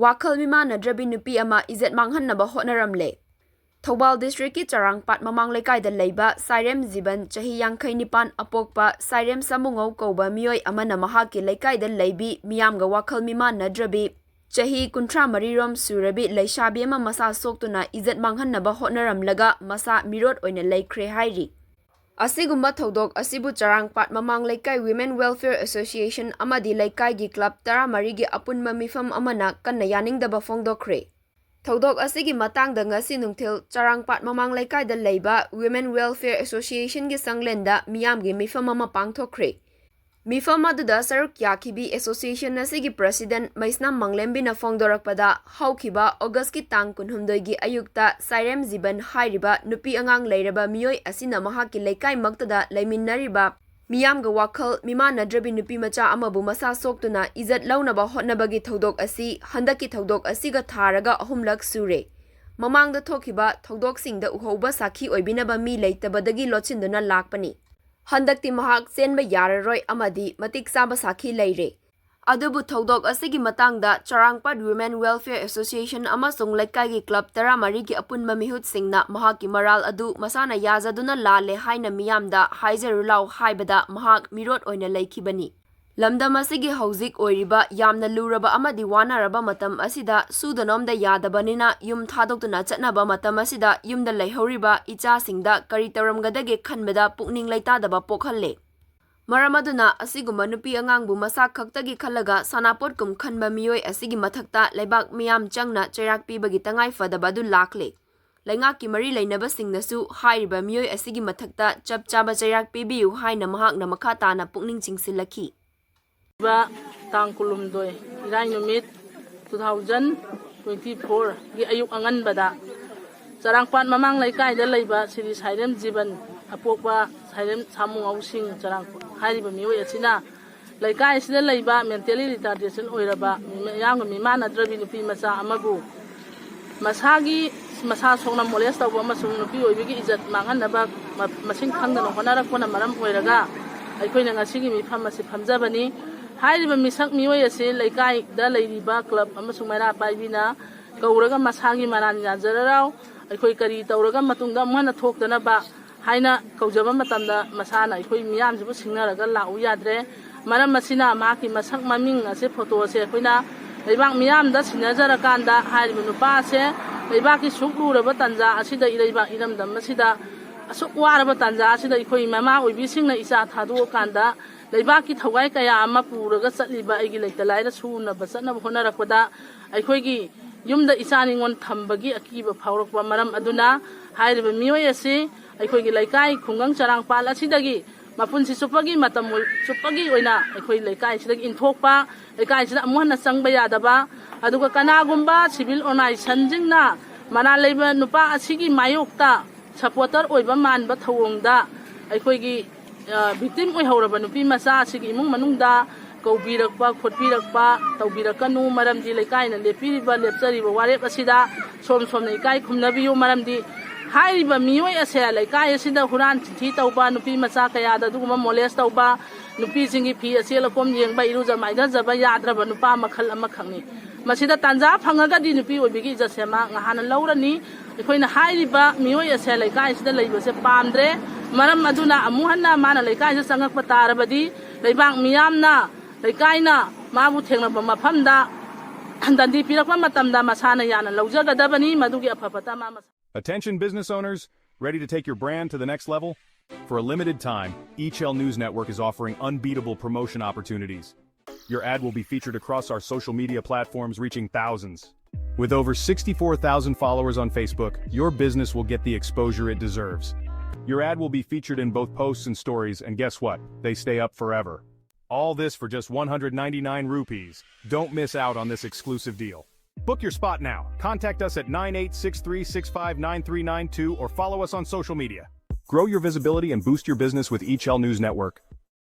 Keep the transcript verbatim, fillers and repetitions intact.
ꯋꯥꯈꯜ ꯃꯤꯃꯥꯟꯅꯗ꯭ꯔꯕꯤ ꯅꯨꯄꯤ ꯑꯃ ꯏꯖꯠ ꯃꯥꯡꯍꯟꯅꯕ ꯍꯣꯠꯅꯔꯝꯂꯦ꯫ ꯊꯧꯕꯥꯜ ꯗꯤꯁꯇ꯭ꯔꯤꯛꯀꯤ ꯆꯔꯥꯡꯄꯥꯠ ꯃꯃꯥꯡ ꯂꯩꯀꯥꯏꯗ ꯂꯩꯕ ꯁꯥꯏꯔꯦꯝ ꯖꯤꯕꯟ, ꯆꯍꯤ ꯌꯥꯡꯈꯩ ꯅꯤꯄꯥꯟ, ꯑꯄꯣꯛꯄ ꯁꯥꯏꯔꯦꯝ ꯁꯥꯃꯨꯉꯧ ꯀꯧꯕ ꯃꯤꯑꯣꯏ ꯑꯃꯅ ꯃꯍꯥꯛꯀꯤ ꯂꯩꯀꯥꯏꯗ ꯂꯩꯕꯤ ꯃꯤꯌꯥꯝꯒ ꯋꯥꯈꯜ ꯃꯤꯃꯥꯟꯅꯗ꯭ꯔꯕꯤ ꯆꯍꯤ ꯀꯨꯟꯊ꯭ꯔꯥ ꯃꯔꯤ ꯔꯣꯝ ꯁꯨꯔꯕꯤ ꯂꯩꯁꯥꯕꯤ ꯑꯃ ꯃꯁꯥ ꯁꯣꯛꯇꯨꯅ ꯏꯖꯠ ꯃꯥꯡꯍꯟꯅꯕ ꯍꯣꯠꯅꯔꯝꯂꯒ ꯃꯁꯥ ꯃꯤꯔꯣꯠ ꯑꯣꯏꯅ ꯂꯩꯈ꯭ꯔꯦ ꯍꯥꯏꯔꯤ꯫ ꯑꯁꯤꯒꯨꯝꯕ ꯊꯧꯗꯣꯛ ꯑꯁꯤꯕꯨ ꯆꯔꯥꯡꯄꯥꯠ ꯃꯃꯥꯡ ꯂꯩꯀꯥꯏ Women Welfare Association ꯑꯃꯗꯤ ꯂꯩꯀꯥꯏꯒꯤ ꯀ꯭ꯂꯕ ꯇꯔꯥꯃꯔꯤꯒꯤ ꯑꯄꯨꯟꯕ ꯃꯤꯐꯝ ꯑꯃꯅ ꯀꯟꯅ ꯌꯥꯅꯤꯡꯗꯕ ꯐꯣꯡꯗꯣꯛꯈ꯭ꯔꯦ꯫ ꯊꯧꯗꯣꯛ ꯑꯁꯤꯒꯤ ꯃꯇꯥꯡꯗ ꯉꯁꯤ ꯅꯨꯡꯊꯤꯜ ꯆꯔꯥꯡꯄꯥꯠ ꯃꯃꯥꯡ ꯂꯩꯀꯥꯏꯗ ꯂꯩꯕ Women Welfare Associationꯒꯤ ꯁꯪꯂꯦꯟꯗ ꯃꯤꯌꯥꯝꯒꯤ ꯃꯤꯐꯝ ꯑꯃ ꯄꯥꯡꯊꯣꯛꯈ꯭ꯔꯦ꯫ ꯃꯤꯐꯝ ꯑꯗꯨꯗ ꯁꯔꯨꯛ ꯌꯥꯈꯤꯕꯤ association ꯑꯁꯤꯒꯤ president ꯃꯩꯁꯅꯥꯝ ꯃꯪꯂꯦꯝꯕꯤꯅ ꯐꯣꯡꯗꯣꯔꯛꯄꯗ, ꯍꯧꯈꯤꯕ Augustꯀꯤ ꯇꯥꯡ ꯀꯨꯟꯍꯨꯝꯗꯣꯏꯒꯤ ꯑꯌꯨꯛꯇ ꯁꯥꯏꯔꯦꯝ ꯖꯤꯕꯟ ꯍꯥꯏꯔꯤꯕ ꯅꯨꯄꯤ ꯑꯉꯥꯡ ꯂꯩꯔꯕ ꯃꯤꯑꯣꯏ ꯑꯁꯤꯅ ꯃꯍꯥꯛꯀꯤ ꯂꯩꯀꯥꯏꯃꯛꯇꯗ ꯂꯩꯃꯤꯟꯅꯔꯤꯕ ꯃꯤꯌꯥꯝꯒ ꯋꯥꯈꯜ ꯃꯤꯃꯥꯟꯅꯗ꯭ꯔꯕꯤ ꯅꯨꯄꯤ ꯃꯆꯥ ꯑꯃꯕꯨ ꯃꯁꯥ ꯁꯣꯛꯇꯨꯅ ꯏꯖꯠ ꯂꯧꯅꯕ ꯍꯣꯠꯅꯕꯒꯤ ꯊꯧꯗꯣꯛ ꯑꯁꯤ ꯍꯟꯗꯛꯀꯤ ꯊꯧꯗꯣꯛ ꯑꯁꯤꯒ ꯊꯥꯔꯒ ꯑꯍꯨꯝꯂꯛ ꯁꯨꯔꯦ꯫ ꯃꯃꯥꯡꯗ ꯊꯣꯛꯈꯤꯕ ꯊꯧꯗꯣꯛꯁꯤꯡꯗ ꯎꯍꯧꯕ ꯁꯥꯈꯤ ꯑꯣꯏꯕꯤꯅꯕ ꯃꯤ ꯂꯩꯇꯕꯗꯒꯤ ꯂꯣꯠꯁꯤꯟꯗꯨꯅ ꯂꯥꯛꯄꯅꯤ꯫ ꯍꯟꯗꯛꯇꯤ ꯃꯍꯥꯛ ꯆꯦꯟꯕ ꯌꯥꯔꯔꯣꯏ ꯑꯃꯗꯤ ꯃꯇꯤꯛ ꯆꯥꯕ ꯁꯥꯈꯤ ꯂꯩꯔꯦ꯫ ꯑꯗꯨꯕꯨ ꯊꯧꯗꯣꯛ ꯑꯁꯤꯒꯤ ꯃꯇꯥꯡꯗ ꯆꯔꯥꯡꯄꯥꯠ Women Welfare Association ꯑꯃꯁꯨꯡ ꯂꯩꯀꯥꯏꯒꯤ ꯀ꯭ꯂꯕ ꯇꯔꯥꯃꯔꯤꯒꯤ ꯑꯄꯨꯟꯕ ꯃꯤꯍꯨꯠꯁꯤꯡꯅ ꯃꯍꯥꯛꯀꯤ ꯃꯔꯥꯜ ꯑꯗꯨ ꯃꯁꯥꯅ ꯌꯥꯖꯗꯨꯅ ꯂꯥꯜꯂꯦ ꯍꯥꯏꯅ ꯃꯤꯌꯥꯝꯗ ꯍꯥꯏꯖꯔꯨ ꯂꯥꯎ ꯍꯥꯏꯕꯗ ꯃꯍꯥꯛ ꯃꯤꯔꯣꯠ ꯑꯣꯏꯅ ꯂꯩꯈꯤꯕꯅꯤ꯫ ꯂꯝꯗꯝ ꯑꯁꯤꯒꯤ ꯍꯧꯖꯤꯛ ꯑꯣꯏꯔꯤꯕ ꯌꯥꯝꯅ ꯂꯨꯔꯕ ꯑꯃꯗꯤ ꯋꯥꯅꯔꯕ ꯃꯇꯝ ꯑꯁꯤꯗ ꯁꯨꯗ ꯅꯣꯝꯗ ꯌꯥꯗꯕꯅꯤꯅ ꯌꯨꯝ ꯊꯥꯗꯣꯛꯇꯨꯅ ꯆꯠꯅꯕ ꯃꯇꯝ ꯑꯁꯤꯗ ꯌꯨꯝꯗ ꯂꯩꯍꯧꯔꯤꯕ ꯏꯆꯥꯁꯤꯡꯗ ꯀꯔꯤ ꯇꯧꯔꯝꯒꯗꯒꯦ ꯈꯟꯕꯗ ꯄꯨꯛꯅꯤꯡ ꯂꯩꯇꯥꯗꯕ ꯄꯣꯛꯍꯜꯂꯦ꯫ ꯃꯔꯝ ꯑꯗꯨꯅ ꯑꯁꯤꯒꯨꯝꯕ ꯅꯨꯄꯤ ꯑꯉꯥꯡꯕꯨ ꯃꯁꯥ ꯈꯛꯇꯒꯤ ꯈꯜꯂꯒ ꯁꯥꯟꯅꯄꯣꯠꯀꯨꯝ ꯈꯟꯕ ꯃꯤꯑꯣꯏ ꯑꯁꯤꯒꯤ ꯃꯊꯛꯇ ꯂꯩꯕꯥꯛ ꯃꯤꯌꯥꯝ ꯆꯪꯅ ꯆꯩꯔꯥꯛ ꯄꯤꯕꯒꯤ ꯇꯉꯥꯏ ꯐꯗꯕ ꯑꯗꯨ ꯂꯥꯛꯂꯦ꯫ ꯂꯩꯉꯥꯛꯀꯤ ꯃꯔꯤ ꯂꯩꯅꯕꯁꯤꯡꯅꯁꯨ ꯍꯥꯏꯔꯤꯕ ꯃꯤꯑꯣꯏ ꯑꯁꯤꯒꯤ ꯃꯊꯛꯇ ꯆꯞ ꯆꯥꯕ ꯆꯩꯔꯥꯛ ꯄꯤꯕꯤꯌꯨ ꯍꯥꯏꯅ ꯃꯍꯥꯛꯅ ꯃꯈꯥ ꯇꯥꯅ ꯄꯨꯛꯅꯤꯡ ꯆꯤꯡꯁꯤꯜꯂꯛꯈꯤ꯫ ꯇꯥꯡ ꯀꯨꯟꯍꯨꯝꯗꯣꯏ, ꯏꯔꯥꯏ ꯅꯨꯃꯤꯠ, two thousand twenty fourꯒꯤ ꯑꯌꯨꯛ ꯑꯉꯟꯕꯗ ꯆꯔꯥꯡꯄꯥꯠ ꯃꯃꯥꯡ ꯂꯩꯀꯥꯏꯗ ꯂꯩꯕ ꯁ꯭ꯔꯤ ꯁꯥꯏꯔꯦꯝ ꯖꯤꯕꯟ, ꯑꯄꯣꯛꯄ ꯁꯥꯏꯔꯦꯝ ꯁꯥꯃꯨꯉꯧꯁꯤꯡ ꯆꯔꯥꯡꯄꯥꯠ ꯍꯥꯏꯔꯤꯕ ꯃꯤꯑꯣꯏ ꯑꯁꯤꯅ ꯂꯩꯀꯥꯏ ꯑꯁꯤꯗ ꯂꯩꯕ mentally retardation ꯑꯣꯏꯔꯕ ꯃꯤꯌꯥꯝꯒ ꯃꯤꯃꯥꯟꯅꯗ꯭ꯔꯕꯤ ꯅꯨꯄꯤ ꯃꯆꯥ ꯑꯃꯕꯨ ꯃꯁꯥꯒꯤ, ꯃꯁꯥ ꯁꯣꯛꯅ molest ꯇꯧꯕ ꯑꯃꯁꯨꯡ ꯅꯨꯄꯤ ꯑꯣꯏꯕꯒꯤ ꯏꯖꯠ ꯃꯥꯡꯍꯟꯅꯕ ꯃ-, ꯃꯁꯤꯡ ꯈꯪꯗꯅ ꯍꯣꯠꯅꯔꯛꯄꯅ ꯃꯔꯝ ꯑꯣꯏꯔꯒ ꯑꯩꯈꯣꯏꯅ ꯉꯁꯤꯒꯤ ꯃꯤꯐꯝ ꯑꯁꯤ ꯐꯝꯖꯕꯅꯤ꯫ ꯍꯥꯏꯔꯤꯕ ꯃꯤꯁꯛ ꯃꯤꯑꯣꯏ ꯑꯁꯤ ꯂꯩꯀꯥꯏꯗ ꯂꯩꯔꯤꯕ ꯀ꯭ꯂꯕ ꯑꯃꯁꯨꯡ ꯃꯩꯔꯥ ꯄꯥꯏꯕꯤꯅ ꯀꯧꯔꯒ ꯃꯁꯥꯒꯤ ꯃꯔꯥꯟ ꯌꯥꯖꯔꯔꯥꯎ, ꯑꯩꯈꯣꯏ ꯀꯔꯤ ꯇꯧꯔꯒ ꯃꯇꯨꯡꯗ ꯑꯃꯨꯛ ꯍꯟꯅ ꯊꯣꯛꯇꯅꯕ ꯍꯥꯏꯅ ꯀꯧꯖꯕ ꯃꯇꯝꯗ ꯃꯁꯥꯅ ꯑꯩꯈꯣꯏ ꯃꯤꯌꯥꯝꯁꯤꯕꯨ ꯁꯤꯡꯅꯔꯒ ꯂꯥꯛꯎ ꯌꯥꯗ꯭ꯔꯦ꯫ ꯃꯔꯝ ꯑꯁꯤꯅ ꯃꯍꯥꯛꯀꯤ ꯃꯁꯛ ꯃꯃꯤꯡ ꯑꯁꯦ, ꯐꯣꯇꯣ ꯑꯁꯦ ꯑꯩꯈꯣꯏꯅ ꯂꯩꯕꯥꯛ ꯃꯤꯌꯥꯝꯗ ꯁꯤꯟꯅꯖꯔꯀꯥꯟꯗ ꯍꯥꯏꯔꯤꯕ ꯅꯨꯄꯥ ꯑꯁꯦ ꯂꯩꯕꯥꯛꯀꯤ ꯁꯨꯛ ꯂꯨꯔꯕ ꯇꯥꯟꯖꯥ ꯑꯁꯤꯗ, ꯏꯔꯩꯕꯥꯛ ꯏꯔꯝꯗꯝ ꯑꯁꯤꯗ ꯑꯁꯨꯛ ꯋꯥꯔꯕ ꯇꯥꯟꯖꯥ ꯑꯁꯤꯗ ꯑꯩꯈꯣꯏ ꯃꯃꯥ ꯑꯣꯏꯕꯤꯁꯤꯡꯅ ꯏꯆꯥ ꯊꯥꯗꯣꯛꯑꯀꯥꯟꯗ ꯂꯩꯕꯥꯛꯀꯤ ꯊꯧꯒꯥꯏ ꯀꯌꯥ ꯑꯃ ꯄꯨꯔꯒ ꯆꯠꯂꯤꯕ ꯑꯩꯒꯤ ꯂꯩꯇ ꯂꯥꯏꯔ ꯁꯨꯅꯕ ꯆꯠꯅꯕ ꯍꯣꯠꯅꯔꯛꯄꯗ ꯑꯩꯈꯣꯏꯒꯤ ꯌꯨꯝꯗ ꯏꯆꯥ ꯅꯤꯉꯣꯜ ꯊꯝꯕꯒꯤ ꯑꯀꯤꯕ ꯐꯥꯎꯔꯛꯄ ꯃꯔꯝ ꯑꯗꯨꯅ ꯍꯥꯏꯔꯤꯕ ꯃꯤꯑꯣꯏ ꯑꯁꯤ ꯑꯩꯈꯣꯏꯒꯤ ꯂꯩꯀꯥꯏ ꯈꯨꯡꯒꯪ ꯆꯔꯥꯡꯄꯥꯜ ꯑꯁꯤꯗꯒꯤ ꯃꯄꯨꯟꯁꯤ ꯆꯨꯞꯄꯒꯤ ꯃꯇꯝ ꯑꯣꯏ-, ꯆꯨꯞꯄꯒꯤ ꯑꯣꯏꯅ ꯑꯩꯈꯣꯏ ꯂꯩꯀꯥꯏꯁꯤꯗꯒꯤ ꯏꯟꯊꯣꯛꯄ, ꯂꯩꯀꯥꯏꯁꯤꯗ ꯑꯃꯨꯛ ꯍꯟꯅ ꯆꯪꯕ ꯌꯥꯗꯕ, ꯑꯗꯨꯒ ꯀꯅꯥꯒꯨꯝꯕ ꯁꯤꯚꯤꯜ ꯑꯣꯔꯒꯅꯥꯏꯖꯦꯁꯟꯁꯤꯡꯅ ꯃꯔꯥꯜ ꯂꯩꯕ ꯅꯨꯄꯥ ꯑꯁꯤꯒꯤ ꯃꯥꯌꯣꯛꯇ ꯁꯄꯣꯔꯇꯔ ꯑꯣꯏꯕ ꯃꯥꯟꯕ ꯊꯧꯑꯣꯡꯗ ꯑꯩꯈꯣꯏꯒꯤ, ꯑ, ꯚꯤꯛꯇꯤꯝ ꯑꯣꯏꯍꯧꯔꯕ ꯅꯨꯄꯤ ꯃꯆꯥ ꯑꯁꯤꯒꯤ ꯏꯃꯨꯡ ꯃꯅꯨꯡꯗ ꯀꯧꯕꯤꯔꯛꯄ, ꯈꯣꯠꯄꯤꯔꯛꯄ ꯇꯧꯕꯤꯔꯛꯀꯅꯨ꯫ ꯃꯔꯝꯗꯤ ꯂꯩꯀꯥꯏꯅ ꯂꯦꯞꯄꯤꯔꯤꯕ, ꯂꯦꯞꯆꯔꯤꯕ ꯋꯥꯔꯦꯞ ꯑꯁꯤꯗ ꯁꯣꯝ ꯁꯣꯝꯅ ꯏꯀꯥꯏ ꯈꯨꯝꯅꯕꯤꯌꯨ꯫ ꯃꯔꯝꯗꯤ ꯍꯥꯏꯔꯤꯕ ꯃꯤꯑꯣꯏ ꯑꯁꯦ ꯂꯩꯀꯥꯏ ꯑꯁꯤꯗ ꯍꯨꯔꯥꯟ ꯆꯤꯟꯊꯤ ꯇꯧꯕ, ꯅꯨꯄꯤ ꯃꯆꯥ ꯀꯌꯥꯗ ꯑꯗꯨꯒꯨꯝꯕ ꯃꯣꯂꯦꯁ ꯇꯧꯕ, ꯅꯨꯄꯤꯁꯤꯡꯒꯤ ꯐꯤ ꯑꯆꯦꯜ ꯑꯀꯣꯝ ꯌꯦꯡꯕ, ꯏꯔꯨꯖ ꯃꯥꯏꯊꯖꯕ ꯌꯥꯗ꯭ꯔꯕ ꯅꯨꯄꯥ ꯃꯈꯜ ꯑꯃꯈꯛꯅꯤ꯫ ꯃꯁꯤꯗ ꯇꯥꯟꯖꯥ ꯐꯪꯉꯒꯗꯤ ꯅꯨꯄꯤ ꯑꯣꯏꯕꯤꯒꯤ ꯏꯖꯠꯁꯦ ꯃꯥ ꯉꯍꯥꯟꯅ ꯂꯧꯔꯅꯤ꯫ ꯑꯩꯈꯣꯏꯅ ꯍꯥꯏꯔꯤꯕ ꯃꯤꯑꯣꯏ ꯑꯁꯦ ꯂꯩꯀꯥꯏꯁꯤꯗ ꯂꯩꯕꯁꯦ ꯄꯥꯝꯗ꯭ꯔꯦ꯫ ꯃꯔꯝ ꯑꯗꯨꯅ ꯑꯃꯨꯛ ꯍꯟꯅ ꯃꯥꯅ ꯂꯩꯀꯥꯏꯁꯤꯗ ꯆꯪꯉꯛꯄ ꯇꯥꯔꯕꯗꯤ ꯂꯩꯕꯥꯛ ꯃꯤꯌꯥꯝꯅ ꯂꯩꯀꯥꯏꯅ ꯃꯥꯕꯨ ꯊꯦꯡꯅꯕ ꯃꯐꯝꯗ ꯗꯟꯗꯤ ꯄꯤꯔꯛꯄ ꯃꯇꯝꯗ ꯃꯁꯥꯅ ꯌꯥꯅ ꯂꯧꯖꯒꯗꯕꯅꯤ꯫ ꯃꯗꯨꯒꯤ ꯑꯐ ꯐꯠꯇ ꯃꯥ ꯃꯁꯥ Attention business owners, ready to take your brand to the next level? For a limited time, H L News Network is offering unbeatable promotion opportunities. Your ad will be featured across our social media platforms, reaching thousands. With over sixty-four thousand followers on Facebook, your business will get the exposure it deserves. Your ad will be featured in both posts and stories, and guess what? They stay up forever. All this for just one hundred ninety-nine rupees. Don't miss out on this exclusive deal. Book your spot now. Contact us at nine eight six three six five nine three nine two or follow us on social media. Grow your visibility and boost your business with H L News Network.